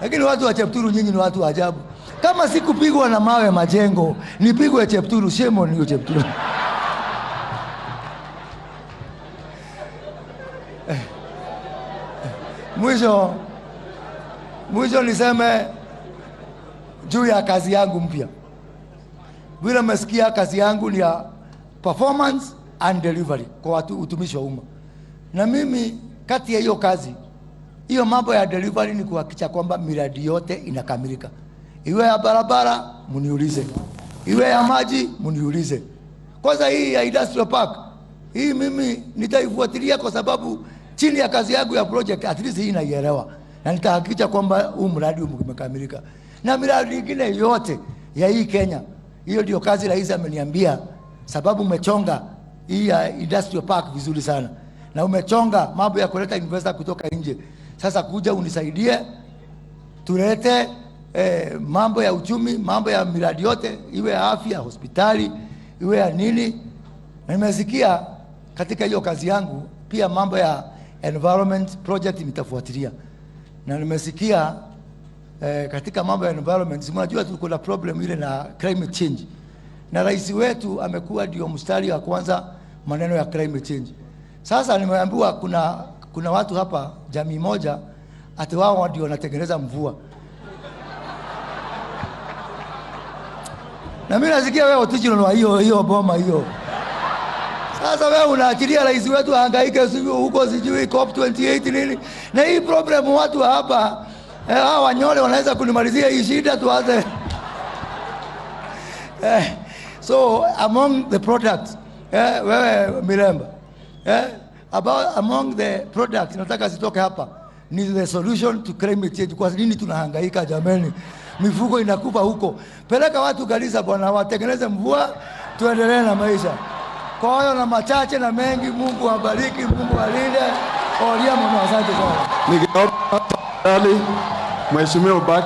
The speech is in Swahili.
Lakini watu wa Chepturu, nyinyi ni watu wa ajabu. Kama sikupigwa na mawe Majengo, nipigwe Chepturu. Shame on you, Chepturu. Mwisho niseme juu ya kazi yangu mpya. Vile mmesikia, kazi yangu ni ya performance and delivery kwa watu, utumishi wa umma. Na mimi kati ya hiyo kazi, hiyo mambo ya delivery ni kuhakikisha kwamba miradi yote inakamilika. Iwe ya barabara mniulize, iwe ya maji mniulize. Kwanza hii ya industrial park hii mimi nitaifuatilia kwa sababu chini ya kazi yangu ya project at least hii naielewa, na nitahakikisha kwamba huu mradi umekamilika na miradi mingine yote ya hii Kenya. Hiyo ndio kazi rais ameniambia, sababu umechonga hii ya industrial park vizuri sana na umechonga mambo ya kuleta investor kutoka nje. Sasa kuja unisaidie tulete mambo ya uchumi, mambo ya miradi yote, iwe ya afya, hospitali, iwe ya nini. Na nimesikia katika hiyo kazi yangu pia mambo ya environment project nitafuatilia, na nimesikia katika mambo ya environment, si mnajua tuko na problem ile na climate change, na rais wetu amekuwa ndio mstari wa kwanza maneno ya climate change. Sasa nimeambiwa kuna watu hapa jamii moja ati wao ndio wanatengeneza mvua. Na mimi nasikia wewe Otich wa hiyo hiyo boma hiyo. Sasa wewe unaachilia rais wetu ahangaike sijui huko sijui COP 28 nini. Na hii problem watu hapa hawa wanyole wanaweza kunimalizia hii shida tuanze. So among the products, wewe Miremba, about among the products nataka zitoke hapa ni the solution to climate change. Kwa nini tunahangaika jameni? Mifugo inakufa huko. Peleka watu Garissa bwana, watengeneze mvua, tuendelee na maisha. Kwa hayo na machache na mengi, Mungu awabariki, Mungu alinde. Oria mno, asante sana. Nikiomba tafadhali Mheshimiwa ubaki.